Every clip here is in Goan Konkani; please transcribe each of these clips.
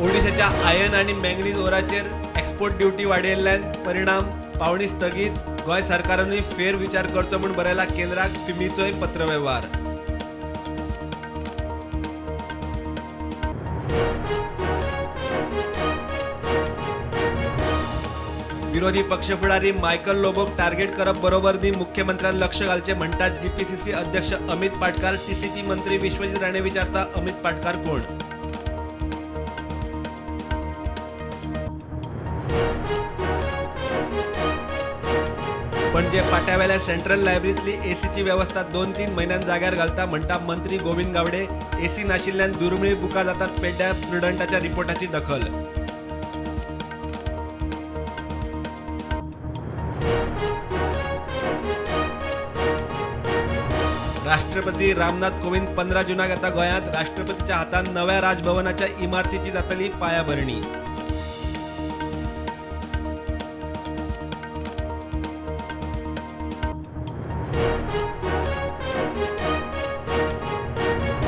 ओडिशाच्या आयर्न आनी मँगनीज ओराचेर एक्सपोर्ट ड्युटी वाडयिल्ल्यान परिणाम, पावणी स्थगीत. गोंय सरकारानूय फेरविचार करचो म्हूण बरयला केंद्राक फिमीचोय पत्रवेव्हार. विरोधी पक्ष फुडारी मायकल लोबोक टार्गेट करप बरोबर न्ही, मुख्यमंत्र्यान लक्ष घालचें म्हणटात जीपीसीसी अध्यक्ष अमित पाटकार. टीसीपी मंत्री विश्वजीत राणे विचारता अमित पाटकार कोण? पणजे पाट्यावेल्या सेंट्रल लायब्ररींतली एसीची वेवस्था 2-3 म्हयन्यान जाग्यार घालता म्हणटा मंत्री गोविंद गावडे. एसी नाशिल्ल्यान दुर्मिळ बुकां जातात पेड्ड्यार, प्रुडंटाच्या रिपोर्टाची दखल. राष्ट्रपती रामनाथ कोविंद 15 जूनाक येता गोंयांत. राष्ट्रपतीच्या हातान नव्या राजभवनाच्या इमारतीची जातली पायाभरणी.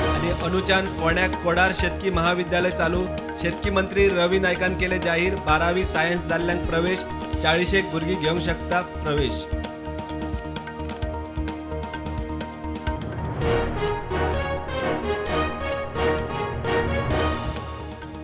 आनी अनुचान फोंड्याक कोडार शेतकी महाविद्यालय चालू. शेतकी मंत्री रवी नायकान केले जाहीर. 12वी सायन्स जाल्ल्यांक प्रवेश, 40 भुरगीं घेवंक शकता प्रवेश.